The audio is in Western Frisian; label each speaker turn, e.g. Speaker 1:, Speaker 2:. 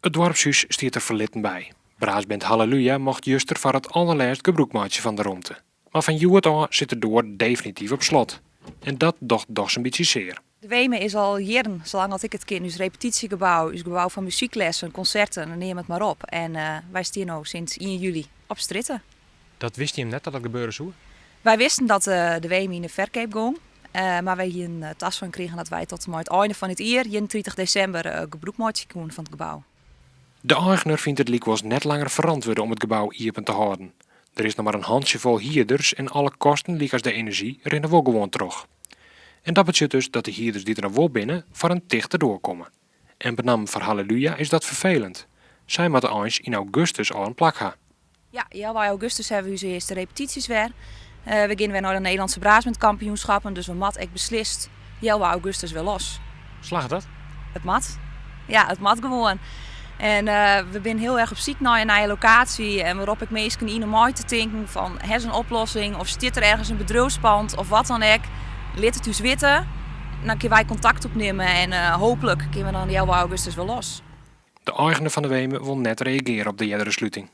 Speaker 1: It doarpshús stiet der ferlitten by. Brassband Halleluja mocht juster foar it allerlêst gebrûk meitsje fan de romte. Mar fan hjoed ôf sit de doar definityf op slot. En dat docht dochs in bytsje sear.
Speaker 2: De Weme is al jierren, salang as ik it kin, ús repetysjegebou, ús gebou foar muzyklessen, konserten, neam it mar op. En wy stean no sinds ien july op strjitte.
Speaker 1: Dat wisten jim net dat dat gebeure soe?
Speaker 2: Wy wisten dat de Weme yn de ferkeap gong, mar wy hienen tasein krigen dat wy tot en mei it ein fan it jier, 31 desimber, gebrûk meitsje koenen fan it gebou.
Speaker 1: De eigener fynt it lykwols net langer ferantwurde om it gebou iepen te hâlden. Der is noch mar in hantsjefol hierders en alle kosten lykas de enerzjy rinne wol gewoan troch. En dat betsjut dus dat de hierders dy't der noch wol binne foar in tichte doar komme. En benammen foar Halleluja is dat ferfelend. Sy moatte eins yn augustus al in plak ha.
Speaker 2: Ja, healwei augustus hawwe we ús earste repetysjes wer. We gean wer nei de Nederlandse Brassbandkampioenschappen, dus we moatte ek beslist healwei augustus wer los.
Speaker 1: Slagget dat?
Speaker 2: It moat. Ja, it moat gewoan. En we binne hiel erch op syk nei in nije lokaasje en we roppe ek minsken yn om mei te tinken fan ha se in oplossing of stiet der ergens in bedriuwspand of wat dan ek. Lit it ús witte, dan kinne wy kontakt opnimme en hooplik kinne we dan healwei augustus wer los.
Speaker 1: De eigener fan de Weme wol net reagearje op de eardere sluting.